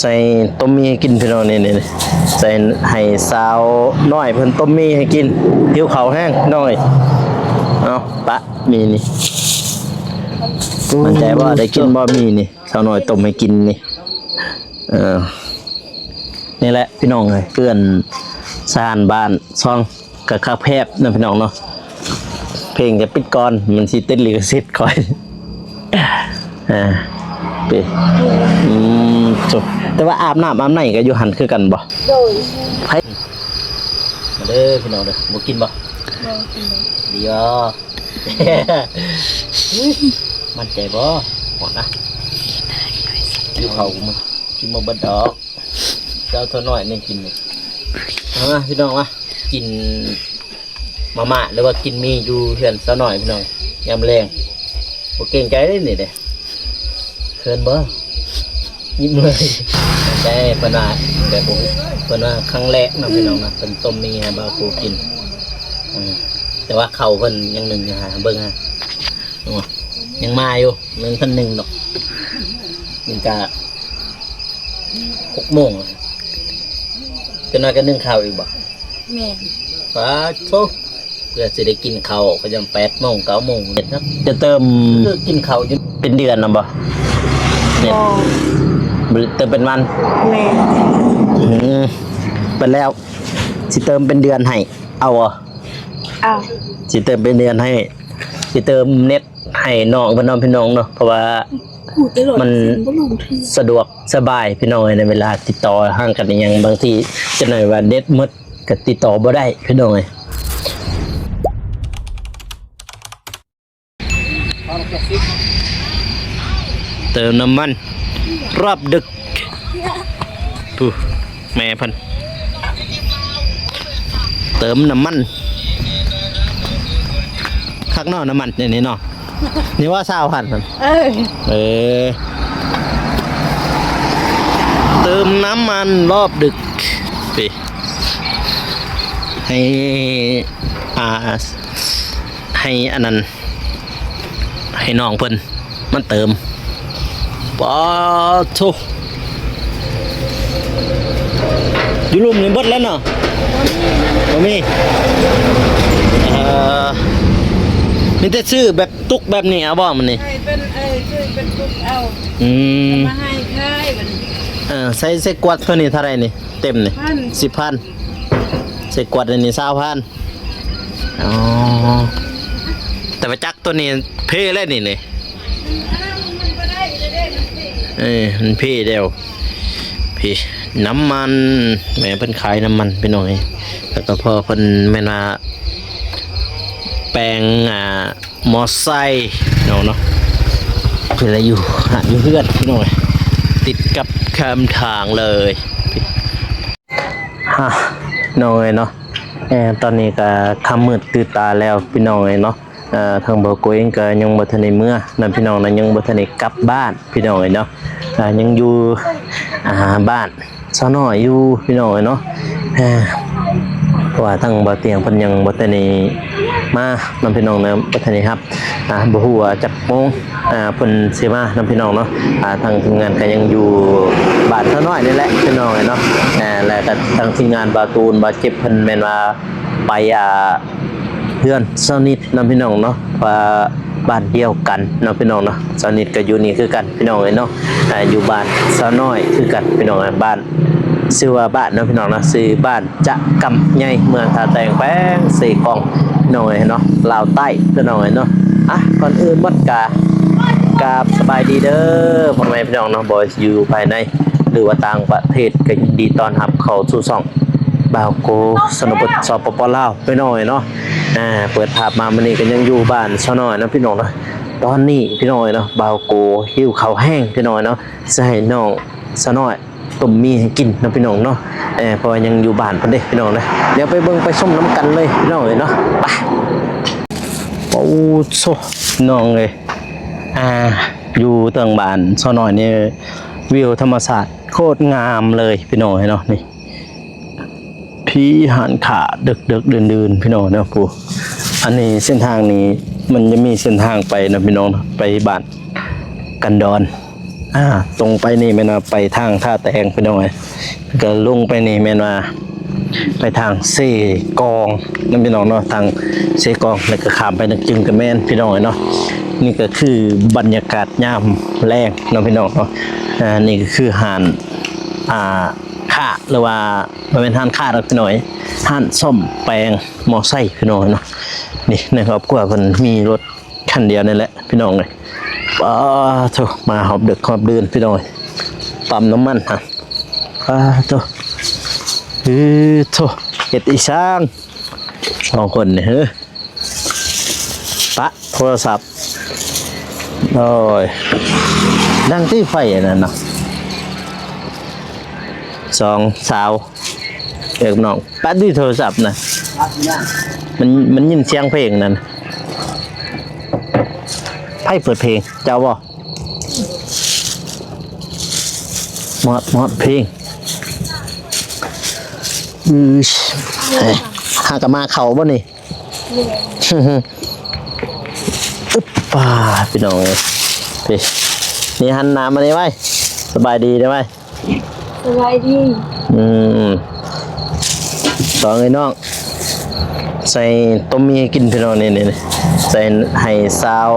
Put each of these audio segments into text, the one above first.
ໃສ່ຕົ້ມໝີ່ໃຫ້ກິນພີ່ນ້ອງ ນີ້ໆ ໃສ່ໃຫ້ສາວນ້ອຍເພິ່ນຕົ້ມໝີ່ໃຫ້ກິນ ຫິວເຂົ້າແຮງພີ່ນ້ອງເອີຍ. ເອົາ ປະໝີ່ນີ້ ໝັ້ນໃຈບໍ່ ໄດ້ກິນບໍ່ໝີ່ນີ້ ສາວນ້ອຍຕົ້ມໃຫ້ກິນນີ້? ເອີ ນີ້ແຫຼະພີ່ນ້ອງເອີຍ ເພື່ອນຊານບ້ານຊ່ອງ ກໍຄັບແຄບເນາະພີ່ນ້ອງເນາະ. ເພງຈະປິດກ່ອນ ມັນຊິຕິດລິຂະສິດຂ້ອຍ. ອ່າ ເປ ອືມ ໂທ້ ແຕ່ວ່າອາບນ້ຳອາບໃນກໍຢູ່ຫັ້ນຄືກັນບໍ່? ໂດຍ ໃຜ ມາເດີພີ່ນ້ອງເດີ ບໍ່ກິນບໍ່? ບໍ່ກິນ. ດີບໍ່? ໝັ້ນໃຈບໍ່? ໝົດນະ ຫິວເຂົ້າ ກິນບໍ່ເບິດດອກ. ເຈົ້າເທົ່ານ້ອຍນີ້ກິນນີ້ ມາພີ່ນ້ອງ ມາກິນມາມ່າ ຫຼືວ່າກິນໝີ່ຢູ່ເຮືອນສາວນ້ອຍພີ່ນ້ອງ ຍາມແລງ. ບໍ່ເກງໃຈເດ້ນີ້ເດ້ ເຂີນບໍ່? ຍິ້ມເລີຍ. ແຕ່ເພິ່ນວ່າ ແບບ ເພິ່ນວ່າຄັ້ງແລກເນາະພີ່ນ້ອງເນາະ ເພິ່ນຕົ້ມໝີ່ໃຫ້ບ່າວໂກກິນ. ເອີ ແຕ່ວ່າເຂົ້າເພິ່ນຍັງໜຶ້ງຢູ່ ຫາເບິ່ງຫາ ໂອ້ ຍັງມາຢູ່ ຍັງທັນໜຶ້ງດອກ. ນີ້ກະຫົກໂມງແລ້ວ ຈັກໜ້ອຍກະໜຶ້ງເຂົ້າອີກບໍ່? ແມ່ນ. ປາໂທ້ ເພື່ອຊິໄດ້ກິນເຂົ້າກໍຍັງແປດໂມງເກົ້າໂມງເຮັດເນາະ. ຈະເຕີມ ຄືກິນເຂົ້າຢູ່ ເປັນເດືອນນຳບໍ່? ເນັດ ບໍ່ ເຕີມເປັນວັນ. ແມ່ນ. ອືມ ເປີດແລ້ວ ຊິເຕີມເປັນເດືອນໃຫ້ ເອົາບໍ່? ເອົາ. ຊິເຕີມເປັນເດືອນໃຫ້ ຊິເຕີມເນັດ ໃຫ້ນ້ອງເພິ່ນເນາະພີ່ນ້ອງເນາະ ເພາະວ່າມັນສະດວກສະບາຍພີ່ນ້ອງເອີຍ ໃນເວລາຕິດຕໍ່ຫາກັນອີ່ຫຍັງ ບາງທີຈັກໜ້ອຍວ່າເນັດໝົດກໍຕິດຕໍ່ບໍ່ໄດ້ພີ່ນ້ອງເອີຍ. ເຕີມນ້ຳມັນຮອບດຶກ ຜູ້ ແມ່ເພິ່ນເຕີມນ້ຳມັນ ຄັກເນາະ ນ້ຳມັນນີ້ເນາະ. ນີ້ວ່າຊາວພັນ ເອີ ເອີ ເຕີມນ້ຳມັນຮອບດຶກ ໃຫ້ ອ່າ ໃຫ້ອັນນັ້ນ ໃຫ້ນ້ອງເພິ່ນມາເຕີມ. ປາໂທ້ ຢູ່ລຸ່ມນີ້ເບິດແລ້ວເນາະ? ບໍ່ມີ ເອີ ມີແຕ່ຊື້ແບບຕຸກແບບນີ້ເອົາບໍ່ມື້ນີ້? ໃຫ້ເພິ່ນ ເອີ ຊື້ເປັນຕຸກເອົາ. ອືມ ມາໃຫ້ຂາຍບັດນີ້. ເອີ ໃສ່ ໃສ່ກວດເທົ່ານີ້ເທົ່າໃດນີ້? ເຕັມນີ້ ສິບພັນ ສິບພັນ. ໃສ່ກວດອັນນີ້ຊາວພັນ. ອໍ ແຕ່ວ່າຈັກໂຕນີ້ເພແລ້ວນີ້ ນີ້ ເອີ ມັນເພແລ້ວ. ພີ້ ນ້ຳມັນ ແມ່ເພິ່ນຂາຍນ້ຳມັນພີ່ນ້ອງເອີຍ. ແລ້ວກໍພໍ່ເພິ່ນແມ່ນວ່າແປງ ອ່າ ມໍໄຊເນາະ ເນາະ ເພິ່ນລະຢູ່ ຢູ່ເຮືອນພີ່ນ້ອງເອີຍ ຕິດກັບຂ້າມທາງເລີຍ. ຮະ ນ້ອງເອີຍເນາະ ເອີ ຕອນນີ້ກະຄ່ຳມືດຕື່ນຕາແລ້ວພີ່ນ້ອງເອີຍເນາະ. ເອີ ທາງບ່າວໂກເອງກະຍັງບໍ່ທັນໄດ້ເມືອນະພີ່ນ້ອງນະ ຍັງບໍ່ທັນໄດ້ກັບບ້ານພີ່ນ້ອງເອີຍເນາະ. ເອີ ຍັງຢູ່ ອ່າ ບ້ານຊາວນ້ອຍຢູ່ພີ່ນ້ອງເອີຍເນາະ. ເອີ ເພາະວ່າທາງບ່າວຕຽງເພິ່ນຍັງບໍ່ທັນໄດ້ມານຳພີ່ນ້ອງນະ ບໍ່ທັນໄດ້ຮັບ ອ່າ ບໍ່ຮູ້ວ່າຈັກໂມງ ອ່າ ເພິ່ນຊິມານຳພີ່ນ້ອງເນາະ. ອ່າ ທາງທີມງານກໍຍັງຢູ່ບ້ານຊາວນ້ອຍນີ້ແຫຼະພີ່ນ້ອງເອີຍເນາະ. ອ່າ ແລ້ວກໍທາງທີມງານບ່າວຕູນ ບ່າວເຈັບ ເພິ່ນແມ່ນວ່າໄປ ອ່າ ເຮືອນຊາວນິດນຳພີ່ນ້ອງເນາະ ວ່າບ້ານດຽວກັນເນາະພີ່ນ້ອງເນາະ. ຊາວນິດກໍຢູ່ນີ້ຄືກັນພີ່ນ້ອງເອີຍເນາະ ອ່າ ຢູ່ບ້ານຊາວນ້ອຍຄືກັນພີ່ນ້ອງເອີຍ. ບ້ານ ຊື່ວ່າບ້ານເນາະພີ່ນ້ອງເນາະ ຊື່ບ້ານຈະກຳໃຫຍ່ ເມືອງທ່າແຕງ ແຂວງເຊກອງພີ່ນ້ອງເອີຍເນາະ ລາວໃຕ້ພີ່ນ້ອງເອີຍເນາະ. ອ່ະ ກ່ອນອື່ນໝົດກະ ກາບສະບາຍດີເດີພໍ່ແມ່ພີ່ນ້ອງເນາະ ບໍ່ວ່າຊິຢູ່ພາຍໃນ ຫຼືວ່າຕ່າງປະເທດ ກໍຍິນດີຕ້ອນຮັບເຂົ້າສູ່ຊ່ອງບ່າວໂກ ຊະນະບົດ ສປປ ລາວ ພີ່ນ້ອງເອີຍເນາະ. ອ່າ ເປີດພາບມາມື້ນີ້ກໍຍັງຢູ່ບ້ານຊາວນ້ອຍເນາະພີ່ນ້ອງເນາະ. ຕອນນີ້ພີ່ນ້ອງເອີຍເນາະ ບ່າວໂກຫິວເຂົ້າແຮງພີ່ນ້ອງເອີຍເນາະ ຊິໃຫ້ນ້ອງຊາວນ້ອຍ ຕົ້ມໝີ່ໃຫ້ກິນເນາະພີ່ນ້ອງເນາະ. ເອີ ເພາະວ່າຍັງຢູ່ບ້ານເພິ່ນເດ້ພີ່ນ້ອງເດີ ດຽວໄປເບິ່ງໄປຊົມນຳກັນເລີຍພີ່ນ້ອງເອີຍເນາະ ໄປ. ໂອ້ໂຊ ພີ່ນ້ອງເອີຍ ອ່າ ຢູ່ເທິງບ້ານຊາວນ້ອຍນີ້ ວິວທຳມະຊາດໂຄດງາມເລີຍພີ່ນ້ອງເອີຍເນາະ. ນີ້ ຜີຫານຂາເດິກໆ ດື່ນໆ ພີ່ນ້ອງເນາະ ຜູ້ ອັນນີ້ເສັ້ນທາງນີ້ ມັນຈະມີເສັ້ນທາງໄປເນາະພີ່ນ້ອງເນາະ ໄປບ້ານກັນດອນ. ອ່າ ຕົງໄປນີ້ແມ່ນວ່າໄປທາງທ່າແຕງພີ່ນ້ອງເອີຍ ແລ້ວກໍລົງໄປນີ້ແມ່ນວ່າໄປທາງເຊກອງນະພີ່ນ້ອງເນາະ ທາງເຊກອງ ແລ້ວກໍຂ້າມໄປນ້ຳຈຶງກໍແມ່ນພີ່ນ້ອງເອີຍເນາະ. ນີ້ກໍຄືບັນຍາກາດຍາມແລງເນາະພີ່ນ້ອງເນາະ. ອ່າ ນີ້ກໍຄືຮ້ານ ອ່າ ຄ້າ ຫຼືວ່າບໍ່ແມ່ນຮ້ານຄ້າດອກພີ່ນ້ອງເອີຍ ຮ້ານສ້ອມແປງມໍໄຊພີ່ນ້ອງເນາະ. ນີ້ໃນຄອບຄົວເພິ່ນມີລົດ ຄັນດຽວນີ້ແຫຼະພີ່ນ້ອງເອີຍ. ປາໂທ້ ມາຮອບດຶກຮອບດື່ນພີ່ນ້ອງເອີຍ ປ້ຳນ້ຳມັນຫັ້ນ. ປາໂທ້ ເອີໂທ້ ເຮັດອີ່ຫຍັງສອງຄົນນີ້ເຮີ ປະໂທລະສັບ. ໂອ້ຍ ດັງຕິໄຟອັນນັ້ນນະ ສອງສາວ ເອີ ນ້ອງ ປັດດີໂທລະສັບນະ ມັນ ມັນຍິນສຽງເພງນັ້ນ. ໃຜເປີດເພງ? ເຈົ້າບໍ່? ມອດ ມອດເພງ. ອື ຫາກະມາເຂົ້າບໍ່ນີ້? ອຶບ ປາ ພີ່ນ້ອງເອີຍ ນີ້ ຫັນໜ້າມານີ້ໄວ້ ສະບາຍດີເດີໄວ້. ສະບາຍດີ. ອືມ ສອງເອີຍນ້ອງ ໃສ່ຕົ້ມໝີ່ໃຫ້ກິນພີ່ນ້ອງ ນີ້ໆ ໃສ່ໃຫ້ສາວ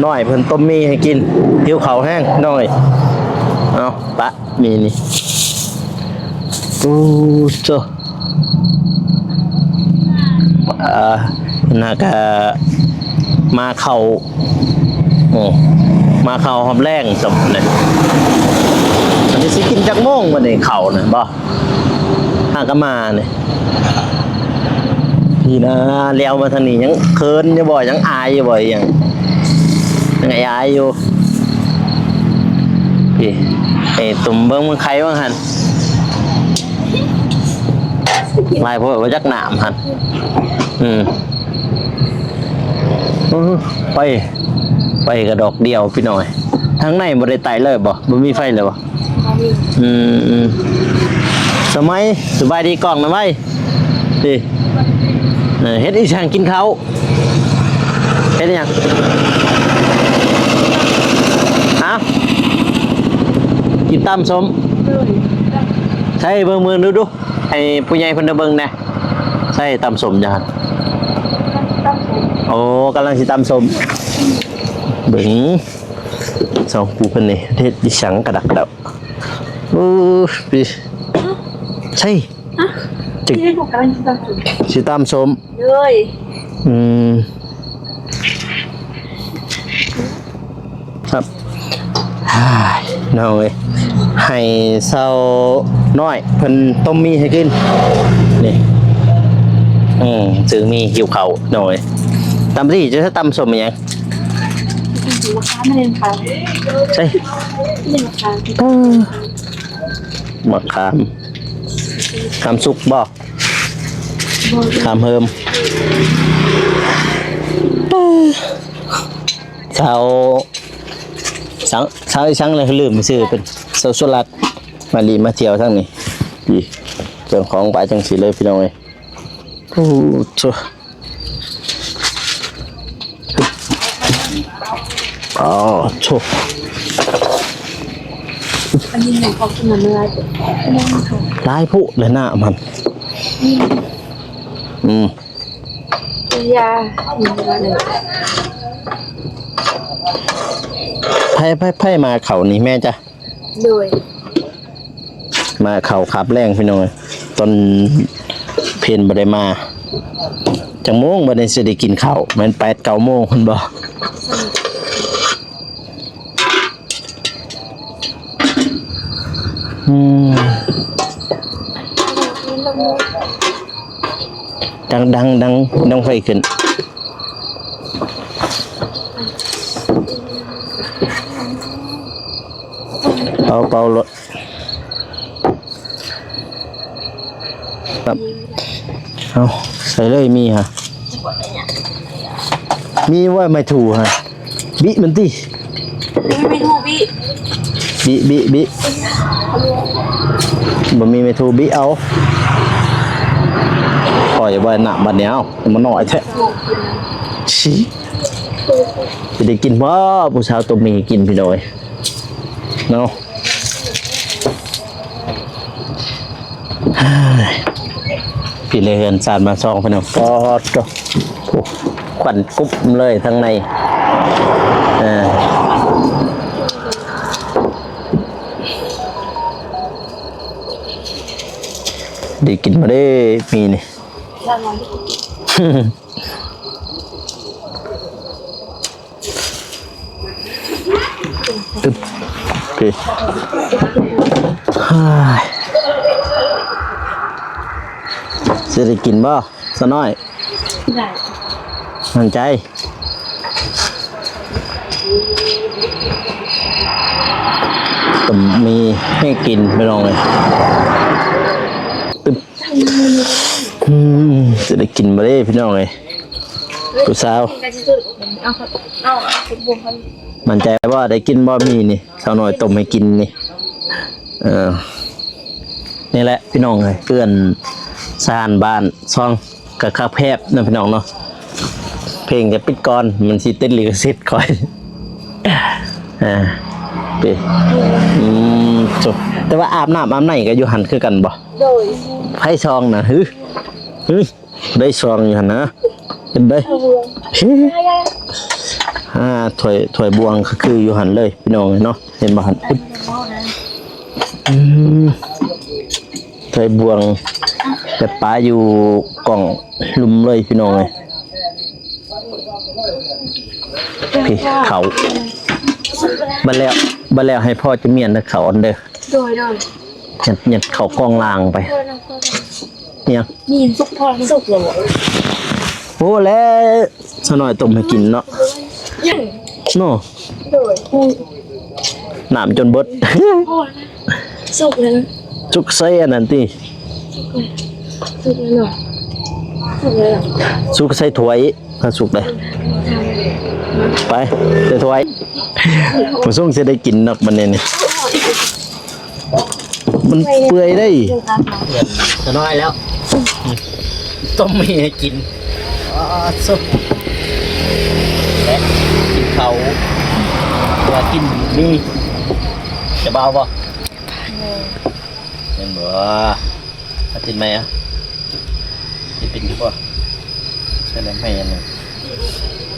ນ້ອຍເພິ່ນຕົ້ມໝີ່ໃຫ້ກິນ ຫິວເຂົ້າແຮງນ້ອຍ. ເອົາ ປະ ມີນີ້ ໂອ້ໂຕ ອ່າ ນາກະມາເຂົ້າ ໂອ້ ມາເຂົ້າຮອບແລງຊັ້ນເດ. ອັນນີ້ຊິກິນຈັກໂມງບັດນີ້ເຂົ້ານະ ບໍ່ ຫາກະມານີ້ ນີ້ນະ ແລ້ວມາທາງນີ້ຍັງເຂີນຢູ່ບໍ່ ຍັງອາຍຢູ່ບໍ່ ອີ່ຫຍັງ ຍັງອາຍໆຢູ່. ນີ້ ໄອ້ຕຸ່ມເບິ່ງມັນໄຂ່ວ່າຫັ້ນ ຫຼາຍໂພດວ່າຈັກນ້ຳຫັ້ນ. ອືມ ເອີ ໄຟ ໄຟກະດອກດຽວພີ່ນ້ອງ. ທາງໃນບໍ່ໄດ້ໄຕ້ເລີຍບໍ່? ບໍ່ມີໄຟເລີຍບໍ່? ບໍ່ມີ. ອືມ ສະໄໝ ສະບາຍດີກ້ອງນະໄວ. ນີ້ ເອີ ເຮັດອີ່ຫຍັງກິນເຂົ້າ? ເຮັດອີ່ຫຍັງ? ເອົ້າ ກິນຕຳສົ້ມ. ໂດຍ. ໃສ່ເບິ່ງໆ ດູໆ ໃຫ້ຜູ້ໃຫຍ່ເພິ່ນໄດ້ເບິ່ງແດ່. ໃສ່ຕຳສົ້ມຢູ່ຫັ້ນ. ໂອ້ ກຳລັງຊິຕຳສົ້ມ. ເບິ່ງ ສອງຜູ້ເພິ່ນນີ້ເຮັດອີ່ຫຍັງກະດັກກະເດົກ. ໂອ້ຍ ໃສ່ ຮະ ຈິ ນີ້ພວກກຳລັງຊິຕຳສົ້ມ. ຊິຕຳສົ້ມ. ໂດຍ. ອືມ ຄັບ ນ້ອງເອີຍ ໃຫ້ສາວນ້ອຍເພິ່ນຕົ້ມໝີ່ໃຫ້ກິນ ນີ້. ອືມ ຊື້ໝີ່ຫິວເຂົ້ານ້ອງເອີຍ. ຕຳທີ່ຈະຕຳສົ້ມອີ່ຫຍັງ? ມະຂາມ ມະຂາມ ໃສ່ ນີ້ມະຂາມ ເອີ ມະຂາມ ມະຂາມສຸກບໍ່? ຂ້າມເຮີມ ສາວ ສາວ ສາວອີ່ສັງແຫຼະ ລືມຊື່ເພິ່ນ ສາວສຸລັດ ມາລີມາທ່ຽວທາງນີ້. ນີ້ ເຄື່ອງຂອງໄປຈັ່ງຊີ້ເລີຍພີ່ນ້ອງເອີຍ. ໂອ້ໂທ້ ອໍໂທ້ ອັນນີ້ແມ່ນເຂົາກິນນຳເມື່ອ ຫຼາຍໂພດແຫຼະນ້ຳຫັ້ນ. ອືມ ຢາ ໃຜ ໃຜ ໃຜມາເຂົ້ານີ້ ແມ່ນຈ້ະ? ໂດຍ. ມາເຂົ້າຄາບແລງພີ່ນ້ອງເອີຍ ຕອນເພັນບໍ່ໄດ້ມາ. ຈັກໂມງບັດນີ້ຊິໄດ້ກິນເຂົ້າ? ແມ່ນແປດເກົ້າໂມງພຸ້ນບໍ່? ອືມ ດັງ ດັງ ດັງ ດັງໄຟຂຶ້ນ ເປົ່າ ເປົ່າໂລດ. ເອົາ ໃສ່ເລີຍ ມີຫະ ມີບໍ່ໄມ້ຖູຫະ? ບິມັນຕິ ມີໄມ້ຖູບິ ບິ ບິ ບິ ບໍ່ມີໄມ້ຖູ ບິເອົາ. ຂ້ອຍບໍ່ໄດ້ນ້ຳບັດນີ້ ເອົາ ມັນນ້ອຍແທ້. ຊິ ຊິໄດ້ກິນບໍ່? ຜູ້ສາວຕົ້ມໝີ່ໃຫ້ກິນ ພີ່ນ້ອງເອີຍ. ເນາະ ພີ່ເລເຮືອນຊານບ້ານຊ່ອງ ພີ່ນ້ອງ ປອດໂທ້ ໂອ້ ຄວັນກຸບເລີຍທາງໃນ ເອີ ໄດ້ກິນບໍ່ເດ້ ມີນີ້? ຕຶບ ໂອເຄ ຊິໄດ້ກິນບໍ່ ສາວນ້ອຍ? ໄດ້ ໝັ້ນໃຈ? ຕ້ມໝີ່ໃຫ້ກິນ ພີ່ນ້ອງເອີຍ ຕຶບ ອືມ ຊິໄດ້ກິນບໍ່ເດ້ ພີ່ນ້ອງເອີຍ? ຜູ້ສາວ ໝັ້ນໃຈບໍ່ ໄດ້ກິນບໍ່ໝີ່ນີ້ ສາວນ້ອຍຕົ້ມໃຫ້ກິນນີ້? ເອີ ນີ້ແຫຼະ ພີ່ນ້ອງເອີຍ ເຮືອນຊານບ້ານຊ່ອງ ກໍຄັບແຄບເນາະ ພີ່ນ້ອງເນາະ ເພງຈະປິດກ່ອນ ມັນຊິຕິດລິຂະສິດຂ້ອຍ ອ່າ ເປັນ ອືມ ແຕ່ວ່າອາບນ້ຳອາບໃນກໍຢູ່ຫັ້ນຄືກັນບໍ່? ໂດຍ ໃຜຊ່ອງນະ ຫື ຫື ໄດ້ຊ່ອງຢູ່ຫັ້ນນະ ເຫັນເດ້ ອ່າ ຖ້ວຍ ຖ້ວຍບ່ວງກໍຄືຢູ່ຫັ້ນເລີຍ ພີ່ນ້ອງເນາະ ເຫັນບໍ່ຫັ້ນ? ອືມ ໃສ່ບ່ວງ ແບບປາຢູ່ກ້ອງລຸ່ມເລີຍ ພີ່ນ້ອງເອີຍ ພີ້ເຂົ້າ ບັດແລ້ວ ບັດແລ້ວໃຫ້ພໍ່ຈະມ້ຽນເດີ ເຂົ້າອັນເດີ ໂດຍ ໂດຍ ຍັດ ຍັດເຂົ້າກ້ອງລ່າງໄປ ໂດຍ ໂດຍ ໂດຍ ອີຫຍັງ? ມີນສຸກພໍ ສຸກແລ້ວບໍ່? ໂອ້ ແລ້ວສາວນ້ອຍຕົ້ມໃຫ້ກິນເນາະ ຍັງ ເນາະ ໂດຍ ນ້ຳຈົນເບິດ ພໍນະ ສຸກແລ້ວນະ ສຸກໃສ່ອັນນັ້ນຕິ ສຸກແລ້ວເນາະ ສຸກແລ້ວເນາະ ສຸກໃສ່ຖ້ວຍ ຖ້າສຸກເດ້ ໄປໃສ່ຖ້ວຍ ບໍ່ສົງຊິໄດ້ກິນດອກບັດນີ້ນີ້. ມັນເປື່ອຍໄດ໋ ເປື່ອຍສະນ້ອຍແລ້ວ ຕົ້ມໝີ່ໃຫ້ກິນ ອໍ ສຸກ ແລະ ກິນເຂົ້າ ວ່າກິນໝີ່ ຈະເບົາບໍ່? ແມ່ນບໍ່? ເອົາຕິດໄມ້ອະ ຊິເປັນຢູ່ບໍ່? ໃສ່ແລ້ວໄມ້ອັນນັ້ນ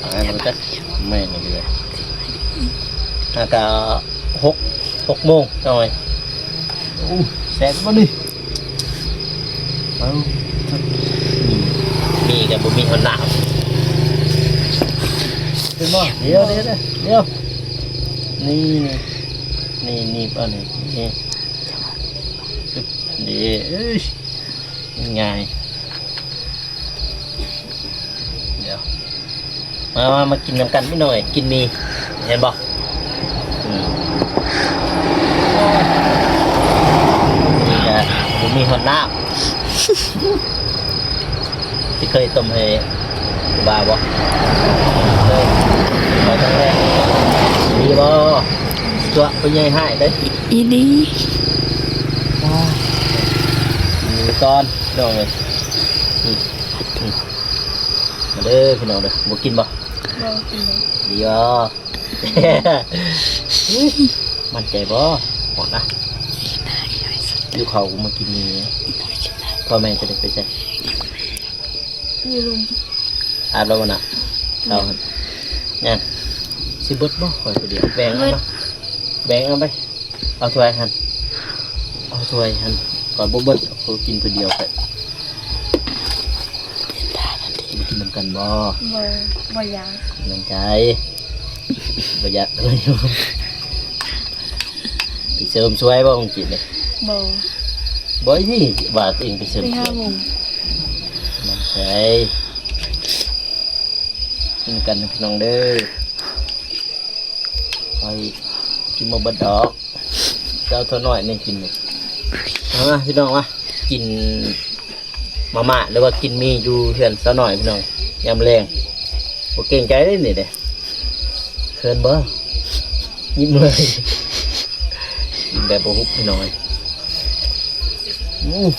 ອ່າ ບໍ່ຈັກ ແມ່ນເລີຍ ຫາກະຫົກ ຫົກໂມງເຈົ້າເອີຍ ໂອ້ ແຊບບໍ່ນີ້ ເອົາ ມີ ມີກະບໍ່ມີຫົວໜ້າ ເຫັນບໍ່? ດຽວ ດຽວ ດຽວ ນີ້ ນີ້ ນີ້ ນີ້ ອັນນີ້ ນີ້ ນີ້ ເອີຍ ງ່າຍ ດຽວ ມາ ມາ ມາກິນນຳກັນພີ່ນ້ອງເອີຍ ກິນໝີ່ ເຫັນບໍ່? ອືມ ນີ້ກະບໍ່ມີຮອດນ້ຳ ຊິເຄີຍຕົ້ມໃຫ້ຜູ້ບ່າວບໍ່? ເຄີຍ ໄປຄັ້ງແລກ ດີບໍ່? ຕົວະຜູ້ໃຫຍ່ຮ້າຍເດີ້ ອີ່ຫຼີ ກິນໝີ່ກ່ອນ ພີ່ນ້ອງເອີຍ ອືມ ມາເດີ້ພີ່ນ້ອງເດີ້ ບໍ່ກິນບໍ່? ບໍ່ກິນເລີຍ ດີບໍ່? ໝັ້ນໃຈບໍ່? ຫອມນະ ຫິວເຂົ້າ ມາກິນນີ້ ພໍ່ແມ່ຈະໄດ້ໄປໃສ? ຢູ່ລຸ່ມ ອາບແລ້ວບໍ່ນະ? ເຊົາ ຍັງ ຊິເບິດບໍ່? ຂ້ອຍຜູ້ດຽວ ແບ່ງເອົາມາ ແບ່ງເອົາໄປ. ເອົາຖ້ວຍຫັ້ນ ເອົາຖ້ວຍຫັ້ນ ຂ້ອຍບໍ່ເບິດ ຂ້ອຍກິນຜູ້ດຽວຂ້ອຍ ກິນນຳກັນບໍ່? ບໍ່ ບໍ່ຢາກ ນ້ຳໃຈ ບໍ່ຢາກເລີຍ ໄປເສີມສວຍບໍ່ ຂອງກິນນີ້? ບໍ່ ບໍ່ ນີ້ວ່າຕົວເອງໄປເສີມສວຍ ໄປຫາໝູ່ ນ້ຳໃຈ ກິນນຳກັນເດີພີ່ນ້ອງເດີ. ຂ້ອຍກິນບໍ່ເບິດດອກ ເຈົ້າເທົ່ານ້ອຍນີ້ກິນນີ້ ມາພີ່ນ້ອງມາ ກິນມາມ່າ ຫຼືວ່າກິນໝີ່ຢູ່ເຮືອນສາວນ້ອຍພີ່ນ້ອງ ຍາມແລງ ບໍ່ເກງໃຈເດ້ນີ້ເດ້ ເຂີນບໍ່? ຍິ້ມເລີຍ ກິນແບບບໍ່ຫຸບພີ່ນ້ອງເອີຍ ອືມ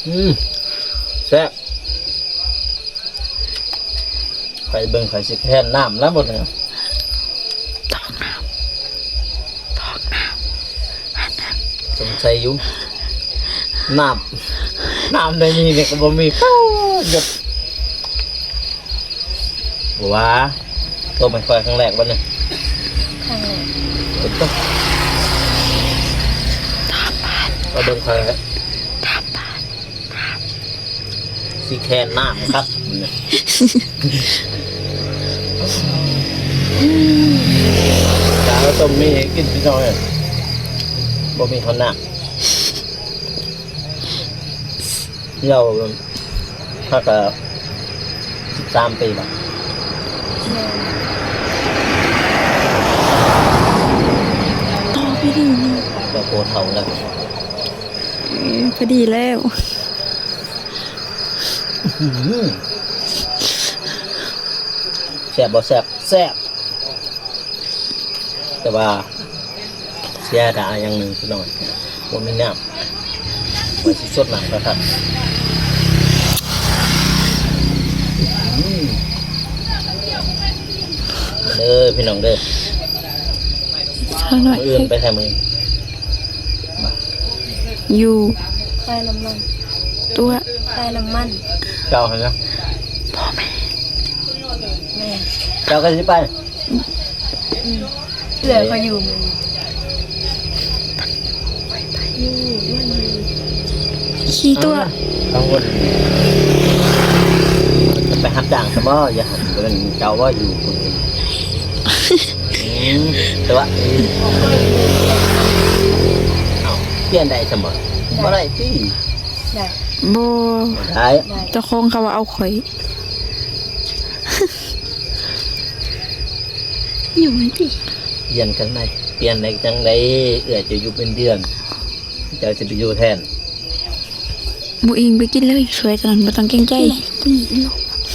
ອືມ ແຊບ. ໄປເບິ່ງ ຂ້ອຍຊິແທນນ້ຳນຳ ບໍ່ເຖິງ ຕ້ອງນ້ຳ ຕ້ ສົງໄສຢູ່ ນ້ຳ ນ້ຳໃນນີ້ນີ້ກໍບໍ່ມີ ປ້າດ ບໍ່ວ່າ ຕົ້ມໃຫ້ຂ້ອຍຄັ້ງແລກບໍ່ນີ້ ຄັ້ງແລກ ເອົາເບິ່ງຂ້ອຍ ຊິແຄນນ້ຳຄັກ ກະເອົາຕົ້ມໝີ່ໃຫ້ກິນພີ່ນ້ອງເອີຍ ບໍ່ມີເຂົ້ານ້ຳ ເຮົາ ເຮົາກະສິບສາມປີແລ້ວ ແມ່ນ ຕໍ່ໄປດີນີ້ ແລ້ວໂຕເຖົ້າແລ້ວ ເອີ ພໍດີແລ້ວ ອື ແຊບບໍ່ແຊບ? ແຊບ ແຕ່ວ່າເສຍດາຍຢ່າງໜຶ່ງພີ່ນ້ອງ ບໍ່ມີນ້ຳ ວ່າຊິສົດນ້ຳຄັກໆ ອື ເດີພີ່ນ້ອງເດີ ສາວນ້ອຍ ມື້ອື່ນໄປໃສມື້ອື່ນ? ຢູ່ ຂາຍນ້ຳມັນ ຕົວະ ຂາຍນ້ຳມັນ ເຈົ້າຫັ້ນນະ ພໍ່ແມ່ ແມ່ ເຈົ້າກໍຊິໄປ ອືມ ເຫຼືອເຂົາຢູ່ມື້ນີ້ ຢູ່ ຢູ່ ຂີ່ຕົວະ ເອົາ ເຂົາຄົນ ໄປຮັບຈ້າງຊະບໍ່? ຢ່າຫັ້ນ ເປັນເຈົ້າວ່າຢູ່ຄົນອື່ນ ອືມ ແຕ່ວ່າ ເອົ້າ ປ່ຽນໄດ້ຊະບໍ່? ບໍ່ໄດ້ຕິ ໄດ້ ບໍ່ ບໍ່ໄດ້ ເຈົ້າຂອງເຂົາວ່າເອົາຂ້ອຍ ຢູ່ຫັ້ນຕິ ປ່ຽນກັນໄດ້ ປ່ຽນໄດ້ຈັ່ງໃດ? ເອື້ອຍຈະຢູ່ເປັນເດືອນ ເຈົ້າຈະໄປຢູ່ແທນ ບໍ່ອີງ ໄປກິນເລີຍ ຊ່ວຍຕອນນັ້ນ ບໍ່ຕ້ອງເກງໃຈ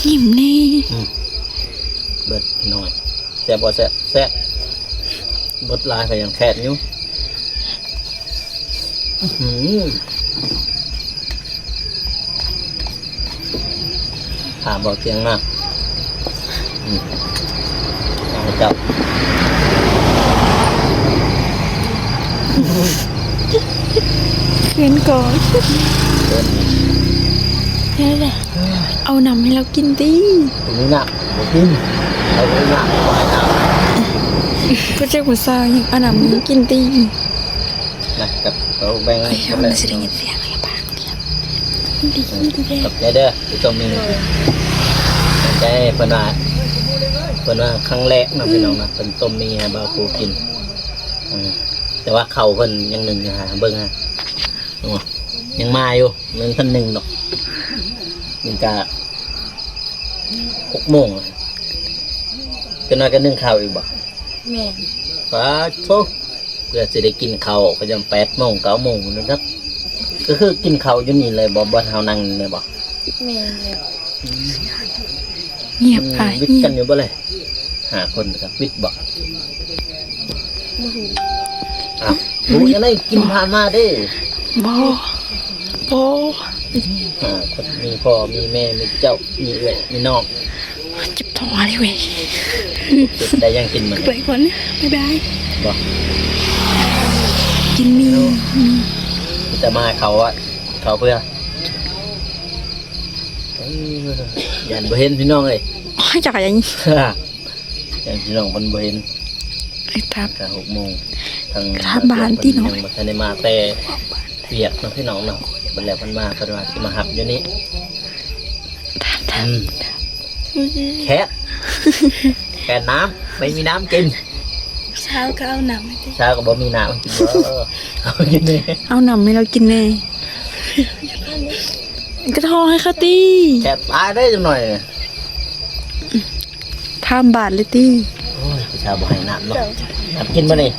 ຍິ້ມແດ່ ອືມ ເບິດນ້ອຍ ແຊບບໍ່ແຊບ? ແຊບ ເບິດຫຼາຍກໍຍັງແຄບຢູ່ ອື ຖາມບໍ່ຕຽງມາ ອື ເອົາໃຫ້ເຈົ້າ ເຂີນກ່ອນ ເຂີນ ແລ້ວແຫຼະ ເອົານ້ຳໃຫ້ລາວກິນຕິ ບໍ່ມີນ້ຳ ບໍ່ກິນ ເອົານ້ຳ ບໍ່ໃຫ້ນ້ຳ ກໍຈັກວ່າຊາວຫຍັງ ເອົານ້ຳໃຫ້ກິນຕິ ນະ ກັບເຂົາແບ່ງ ເອີຍ ມັນຊິໄດ້ຍິນສຽງລະບາກ ດີ ດີແທ້ ຂອບໃຈເດີ ທີ່ຕ້ມໝີ່ ໂດຍ ຂອບໃຈ ເພິ່ນວ່າ ເພິ່ນວ່າຄັ້ງແລກເນາະ ອືມ ພີ່ນ້ອງເນາະ ເພິ່ນຕົ້ມໝີ່ໃຫ້ບ່າວໂກກິນ ອືມ ແຕ່ວ່າເຂົ້າເພິ່ນຍັງໜຶ້ງຢູ່ ຫາເບິ່ງຫາ ໂອ້ ຍັງມາຢູ່ ມັນທັນໜຶ້ງດອກ ນີ້ກະຫົກໂມງ ຈັກໜ່ອຍກະໜຶ້ງເຂົ້າອີກບໍ່? ແມ່ນ ປາດໂທ້ ເພື່ອຊິໄດ້ກິນເຂົ້າ ກໍຍັງແປດໂມງ ເກົ້າໂມງພຸ້ນນະ ກໍຄືກິນເຂົ້າຢູ່ນີ້ເລີຍບໍ່? ບ່ອນເຮົານັ່ງນີ້ເລີຍບໍ່? ແມ່ນແລ້ວ ອືມ ງຽບ ອືມ ອ້າຍ ວິດກັນຢູ່ບໍ່ເລີຍ? ຫ້າຄົນກໍວິດບໍ່? ບໍ່ຮູ້ ອ້າວ ຮູ້ຈັ່ງໃດ ກິນຜ່ານມາເດ້ ບໍ່ ບໍ່ ຫ້າຄົນ ມີພໍ່ ມີແມ່ ມີເຈົ້າ ມີເອື້ອຍ ມີນ້ອງ ເຈັບທ້ອງອີກເວີຍ ເຈັບໄດ້ຫຍັງກິນມື້ນີ້ ໄປກ່ອນ ບາຍບາຍ ບໍ່ ກິນໝີ່ ແຕ່ມາເຂົ້າ ເຂົ້າເພື່ອ ເອີ ຢ້ານບໍ່ເຫັນພີ່ນ້ອງເອີຍ ໂອ້ຍ ຈັກຫຍັງ ຢ້ານພີ່ນ້ອງເພິ່ນບໍ່ເຫັນ ໄອ້ທັບ ກະຫົກໂມງ ທາງ ທາງບ້ານຕິເນາະ ຍັງບໍ່ທັນໄດ້ມາ ແຕ່ວຽກເນາະພີ່ນ້ອງເນາະ ບັດແລ້ວເພິ່ນມາ ເພິ່ນວ່າຊິມາຮັບຢູ່ນີ້ ອືມ ແຄບ ແຄບນ້ຳ ໄມ່ມີນ້ຳກິນ ເຊົ້າກໍເອົານ້ຳໃຫ້ຕິ ເຊົ້າກໍບໍ່ມີນ້ຳກິນ ເອີ ເອົາກິນແດ່ ເອົານ້ຳໃຫ້ລາວກິນແດ່ ກະທ້ອງໃຫ້ເຂົາຕິ ແຄບຕາຍເດ້ຈັກໜ່ອຍ ຖາມບາດເລີຍຕິ ໂອ້ຍ ຜູ້ສາວບໍ່ໃຫ້ນ້ຳເນາະ ນ້ຳກິນບໍ່ນີ້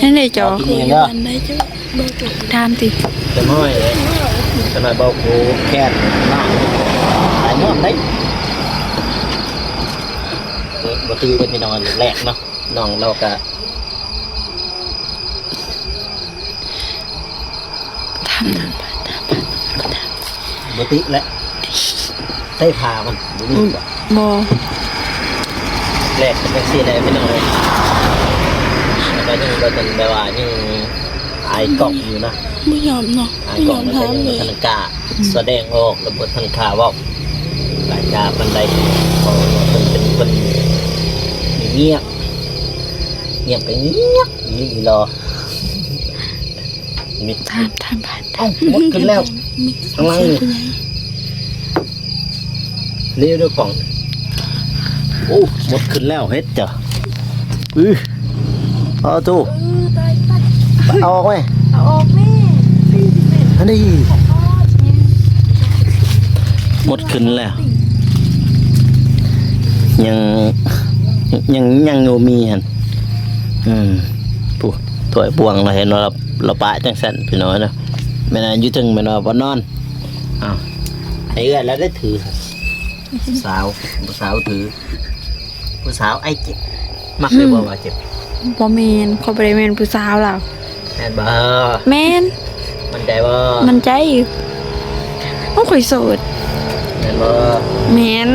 ນັ້ນແຫຼະເຈົ້າ ກິນອີ່ຫຍັງເດີ ຖາມຕິ ຈັກໜ່ອຍ ຈັກໜ່ອຍບໍ່ ໂອ້ ແຄບນ້ຳ ຕາຍຍ້ອນໄດ໋ ບໍ່ ບໍ່ຖືກເດ້ພີ່ນ້ອງ ແລກເນາະ ນ້ອງລາວກະ ຖາມ ຖາມ ຖາມ ຖາມ ບໍ່ຕິແຫຼະ ໃຊ້ຜ້າມັນບໍ່ມີ ອືມ ບໍ່ ແລກເປັນຈັ່ງຊີ້ແຫຼະພີ່ນ້ອງເອີຍ ແລ້ວກໍຍັງບໍ່ທັນແບບວ່າຍັງຕາ ອາຍກ້ອງຢູ່ນະ ບໍ່ຍອມເນາະ ອາຍກ້ອງ ບໍ່ຍອມຖາມເລີຍ ບໍ່ທັນກ້າສະແດງອອກ ແລະບໍ່ທັນກ້າເວົ້າ ກາຈາປານໃດ ເພາະວ່າເພິ່ນເປັນຄົນງຽບ ງຽບກໍງຽບອີ່ຫຼີຫຼໍ. ມິດ ຖາມ ຖາມ ຖາມ ເອົ້າ ມົດຂຶ້ນແລ້ວ ຂ້າງຫຼັງນີ້ ນີ້ເດີຂອງ ໂອ້ ມົດຂຶ້ນແລ້ວ ເຮັດຈ້ະ ອື້ ເອົາໂຕ ເອີ ຕາຍ ຕາຍ ເອົາອອກໄວ້ ເອົາອອກແມ່ ອັນນີ້ ມົດຂຶ້ນແລ້ວ ຍັງ ຍັງ ຍັງຢູ່ມີຫັ້ນ ອືມ ຜູ້ ຖ້ວຍບ່ວງ ລາວເຫັນວ່າລາວ ລາວປະຈັ່ງຊັ້ນ ພີ່ນ້ອງເອີຍເນາະ ແມ່ນຢູ່ເທິງ ແມ່ນວ່າບໍ່ນອນ ອ້າວ ໃຫ້ເອື້ອຍລາວໄດ້ຖື ສາວ ຜູ້ສາວຖື ຜູ້ສາວອ້າຍເຈັບ ມັກຢູ່ບໍ່ວ່າເຈັບ? ບໍ່ແມ່ນ ຂ້ອຍບໍ່ໄດ້ແມ່ນຜູ້ສາວລາວ ແມ່ນບໍ່? ແມ່ນ ໝັ້ນໃຈບໍ່? ໝັ້ນໃຈ ເອົ້າ ຂ້ອຍໂສດ ແມ່ນບໍ່? ແມ່ນ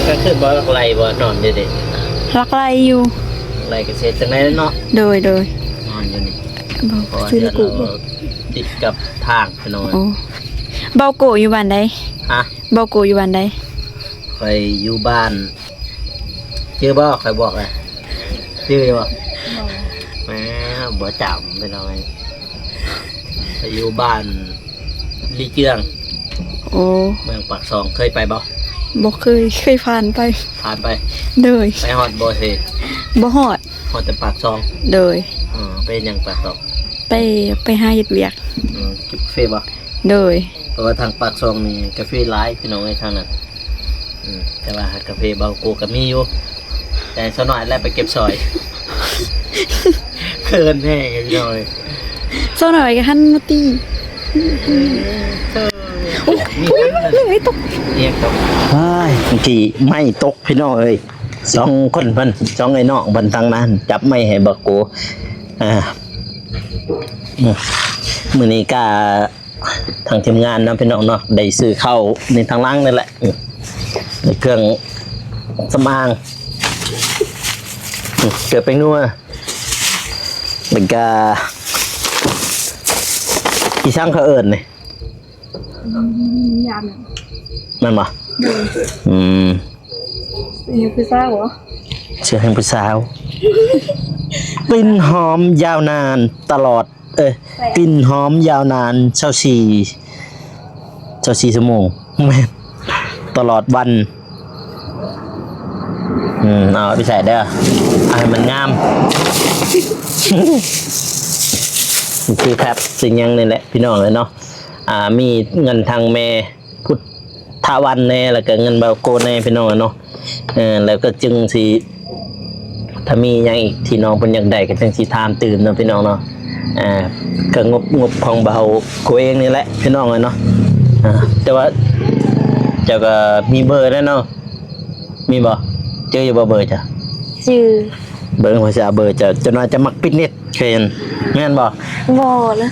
ເອີ ກໍຄືບໍ່ລັກໄລ່ບໍ່ ນອນຢູ່ນີ້ ລັກໄລ່ຢູ່ ລັກໄລ່ກໍຊິເຮັດຈັ່ງໃດເນາະ ໂດຍ ໂດຍ ນອນຢູ່ນີ້ ບໍ່ ເພາະວ່າເຮືອນລາວຕິດກັບທາງ ພີ່ນ້ອງ ໂອ້ ເບົາໂກຢູ່ບ້ານໃດ? ຮະ? ເບົາໂກຢູ່ບ້ານໃດ? ຂ້ອຍຢູ່ບ້ານ ຈື່ບໍ່? ຂ້ອຍບອກລະ ຈື່ຢູ່ບໍ່? ບໍ່ ແໝ ບໍ່ຈຳ ພີ່ນ້ອງເອີຍ ຂ້ອຍຢູ່ບ້ານລີເຈືອງ ໂອ້ ເມືອງປາກຊ່ອງ ເຄີຍໄປບໍ່? ບໍ່ເຄີຍ ເຄີຍຜ່ານໄປ ຜ່ານໄປ ໂດຍ ໄປຮອດບໍ່ເຊ? ບໍ່ຮອດ ຮອດແຕ່ປາກຊ່ອງ ໂດຍ ອໍ ໄປເຮັດຫຍັງປາກຊ່ອງ? ໄປ ໄປຫາເຮັດວຽກ ເອີ ເກັບກາເຟບໍ່? ໂດຍ ເພາະວ່າທາງປາກຊ່ອງນີ້ກາເຟຫຼາຍ ພີ່ນ້ອງເອີຍ ທາງນັ້ນ ອືມ ແຕ່ວ່າຫາກາເຟເບົາໂກກໍມີຢູ່ ແຕ່ສາວນ້ອຍແຫຼະໄປເກັບຊ່ອຍ ເຂີນແຮງ ພີ່ນ້ອງເອີຍ ສາວນ້ອຍກໍຫັນມາຕີ ເອີ ໂອ້ຍ ໂອ້ຍ ໂອ້ຍ ຕົກ ອີ່ຫຍັງຕົກ ວ້າຍ ເມື່ອກີ້ໄມ້ຕົກ ພີ່ນ້ອງເອີຍ ສອງຄົນເພິ່ນ ສອງໄອ້ນ້ອງເພິ່ນທາງນັ້ນ ຈັບໄມ້ໃຫ້ເບົາໂກ ອ່າ ມື້ນີ້ກະ ທາງທີມງານເນາະ ພີ່ນ້ອງເນາະ ໄດ້ຊື້ເຂົ້າໃນທາງຫຼັງນີ້ແຫຼະ ໃນເຄື່ອງສຳອາງ ເກືອແປ້ງນົວ ແລ້ວກະ ອີ່ສັງເຂົາເອີ້ນນີ້ ອືມ ຍາມ ແມ່ນບໍ່? ໂດຍ ອືມ ເປັນຜູ້ສາວບໍ່? ເຊື່ອໃຫ້ຜູ້ສາວ ກິ່ນຫອມຍາວນານຕະຫຼອດ ເອີ ກິ່ນຫອມຍາວນານຊາວສີ່ ຊາວສີ່ຊົ່ວໂມງ ແມ່ນ ຕະຫຼອດວັນ ອືມ ເອົາໄປໃສ່ເດີ ເອົາໃຫ້ມັນງາມ ຊິແຟັບຊິຫຍັງນີ້ແຫຼະ ພີ່ນ້ອງເອີຍເນາະ ອ່າ ມີເງິນທາງແມ່ ພຸດທະວັນແດ່ ແລ້ວກໍເງິນເບົາໂກແດ່ ພີ່ນ້ອງເອີຍເນາະ ເອີ ແລ້ວກໍຈຶ່ງຊິ ຖ້າມີຫຍັງອີກທີ່ນ້ອງເພິ່ນຢາກໄດ້ ກໍຈັ່ງຊິຖາມຕື່ມເນາະ ພີ່ນ້ອງເນາະ ເອີ ກໍງົບ ງົບຂອງເບົາໂກເອງນີ້ແຫຼະ ພີ່ນ້ອງເອີຍເນາະ ເອີ ແຕ່ວ່າເຈົ້າກໍມີເບີແລ້ວເນາະ ມີບໍ່? ຈື່ຢູ່ບໍ່ເບີເຈົ້າ? ຈື່ ເບິ່ງວ່າຊິເອົາເບີເຈົ້າ ຈັກໜ້ອຍຈະມັກປິດເນັດ ເຄີຍເຫັນ ແມ່ນບໍ່? ບໍ່ນະ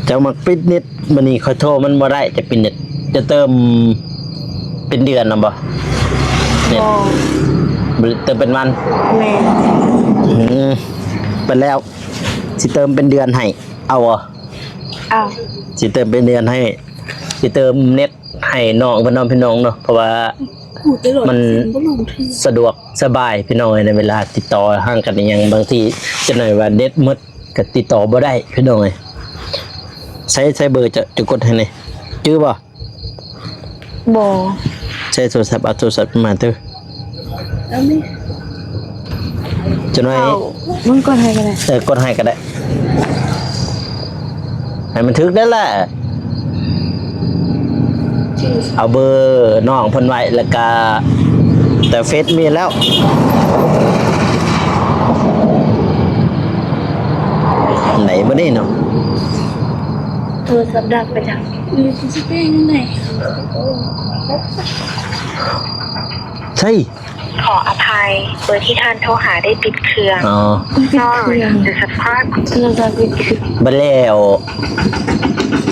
ເຈົ້າມັກປິດເນັດ ມື້ນີ້ຂ້ອຍໂທມັນບໍ່ໄດ້ ຈະປິດເນັດ ຈະເຕີມເປັນເດືອນນຳບໍ່? ເນັດ ບໍ່ ບໍ່ ເຕີມເປັນວັນ ແມ່ນ ອືມ ເປັນແລ້ວ ຊິເຕີມເປັນເດືອນໃຫ້ ເອົາບໍ່? ເອົາ ຊິເຕີມເປັນເດືອນໃຫ້ ຊິເຕີມເນັດ ໃຫ້ນ້ອງເພິ່ນເນາະ ພີ່ນ້ອງເນາະ ເພາະວ່າມັນສະດວກສະບາຍ ພີ່ນ້ອງເອີຍ ໃນເວລາຕິດຕໍ່ຫາກັນອີ່ຫຍັງ ບາງທີຈັກໜ້ອຍວ່າເນັດໝົດກໍຕິດຕໍ່ບໍ່ໄດ້ ພີ່ນ້ອງເອີຍ ໃຊ້ ໃຊ້ເບີຈະ ຈະກົດໃຫ້ແດ່ ຈື່ບໍ່? ບໍ່ ໃຊ້ໂທລະສັບ ເອົາໂທລະສັບມາເດີ ເອົານີ້ ຈັກໜ້ອຍ ເອົາ ມຶງກົດໃຫ້ກໍໄດ້ ເອີ ກົດໃຫ້ກໍໄດ້ ໃຫ້ມັນຖືກໄດ້ແຫຼະ ເອົາເບີນ້ອງເພິ່ນໄວ້ ແລ້ວກະ ແຕ່ເຟສມີແລ້ວ ໄດ້ບໍ່ນີ້ເນາະ ໂທລະສັບດັບໄປຈັກ ໃຊ່ ຂໍອະໄພ ເບີທີ່ທ່ານໂທຫາໄດ້ປິດເຄື່ອງ ອໍ Sorry, the subscriber ບັດແລ້ວ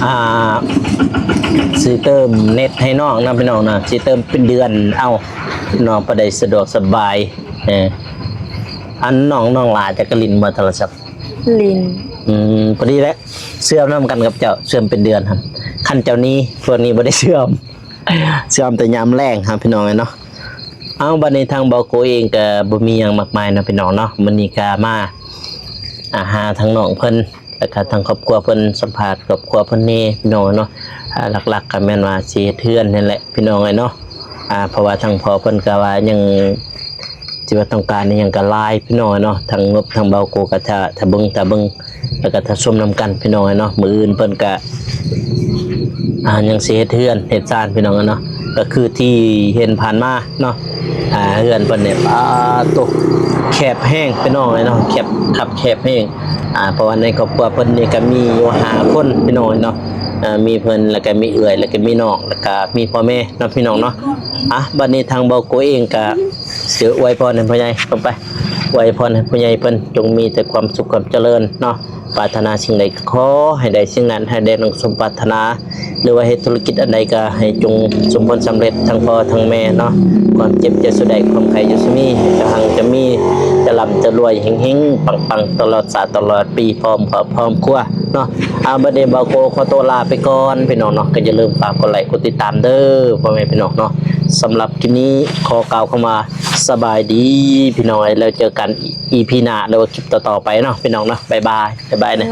ອ່າ ຊິເຕີມເນັດໃຫ້ນ້ອງນຳ ພີ່ນ້ອງນະ ຊິເຕີມເປັນເດືອນເອົາ ນ້ອງພໍໄດ້ສະດວກສະບາຍ ເອີ ອັນນ້ອງ ນ້ອງຫຼ້າຈະກະຫຼິ້ນບໍ່ໂທລະສັບ? ຫຼິ້ນ. ອືມ ພໍດີແຫຼະ ເຊື່ອມນຳກັນກັບເຈົ້າ ເຊື່ອມເປັນເດືອນຫັ້ນ. ຄັນເຈົ້າໜີ ພວກນີ້ບໍ່ໄດ້ເຊື່ອມ ເຊື່ອມແຕ່ຍາມແລງຫັ້ນ ພີ່ນ້ອງເອີຍເນາະ. ເອົາ ບັດນີ້ທາງເບົາໂກເອງກໍບໍ່ມີຫຍັງມາກມາຍເນາະ ພີ່ນ້ອງເນາະ. ມື້ນີ້ກໍມາ ອາ ຫາທາງນ້ອງເພິ່ນ ແລ້ວກໍທາງຄອບຄົວເພິ່ນ ສຳພາດຄອບຄົວເພິ່ນແດ່ ພີ່ນ້ອງເນາະ. ອາ ຫຼັກໆກໍແມ່ນວ່າຊິເຮັດເຮືອນນີ້ແຫຼະ ພີ່ນ້ອງເອີຍເນາະ. ອາ ເພາະວ່າທາງພໍ່ເພິ່ນກໍວ່າຍັງ ທີ່ວ່າຕ້ອງການອີ່ຫຍັງກໍຫຼາຍ ພີ່ນ້ອງເນາະ. ທາງງົບທາງເບົາໂກກໍຖ້າ ຖ້າເບິ່ງ ຖ້າເບິ່ງ ແລ້ວກໍຖ້າຊົມນຳກັນ ພີ່ນ້ອງເນາະ. ມື້ອື່ນເພິ່ນກໍ ອາ ຍັງຊິເຮັດເຮືອນເຮັດຊານ ພີ່ນ້ອງເນາະ. ກໍຄືທີ່ເຫັນຜ່ານມາເນາະ ອາ ເຮືອນເພິ່ນນີ້ ປາໂຕ ແຄບແຮງ ພີ່ນ້ອງເນາະ ແຄບຄັບແຄບແຮງ. ອາ ເພາະວ່າໃນຄອບຄົວເພິ່ນນີ້ກໍມີຢູ່ຫ້າຄົນ ພີ່ນ້ອງເນາະ. ເອີ ມີເພິ່ນ ແລ້ວກໍມີເອື້ອຍ ແລ້ວກໍມີນ້ອງ ແລ້ວກໍມີພໍ່ແມ່ເນາະ ພີ່ນ້ອງເນາະ. ອາ ບັດນີ້ທາງເບົາໂກເອງກໍຊິອວຍພອນໃຫ້ພໍ່ໃຫຍ່ເພິ່ນໄປ ອວຍພອນໃຫ້ພໍ່ໃຫຍ່ເພິ່ນຈົ່ງມີແຕ່ຄວາມສຸກຄວາມຈະເລີນເນາະ. ປາດຖະໜາສິ່ງໃດກໍຂໍໃຫ້ໄດ້ສິ່ງນັ້ນ ໃຫ້ໄດ້ດັ່ງສົມປາດຖະໜາ ຫຼືວ່າເຮັດທຸລະກິດອັນໃດກໍໃຫ້ຈົ່ງສົມຜົນສຳເລັດ ທັງພໍ່ທັງແມ່ເນາະ. ຄວາມເຈັບຢ່າສູ່ໄດ້ ຄວາມໄຂ້ຢ່າສູ່ມີ ໃຫ້ກະຮັ່ງກະມີ ຈະລ່ຳຈະລວຍ ເຮັງໆ ປັງໆ ຕະຫຼອດຊາດຕະຫຼອດປີ ພ້ອມຄອບພ້ອມຄົວເນາະ. ອາ ບັດນີ້ເບົາໂກຂໍຕົວລາໄປກ່ອນ ພີ່ນ້ອງເນາະ. ກໍຢ່າລືມຝາກກົດໄລກົດຕິດຕາມເດີ ພໍ່ແມ່ພີ່ນ້ອງເນາະ. ສຳລັບຄລິບນີ້ຂໍກ່າວຄຳວ່າ ສະບາຍດີ ພີ່ນ້ອງເອີຍ ແລ້ວເຈີກັນອີພີໜ້າ ຫຼືວ່າຄລິບຕໍ່ໆໄປເນາະ ພີ່ນ້ອງເນາະ. ບາຍບາຍ ບາຍບາຍ ບາຍບາຍ.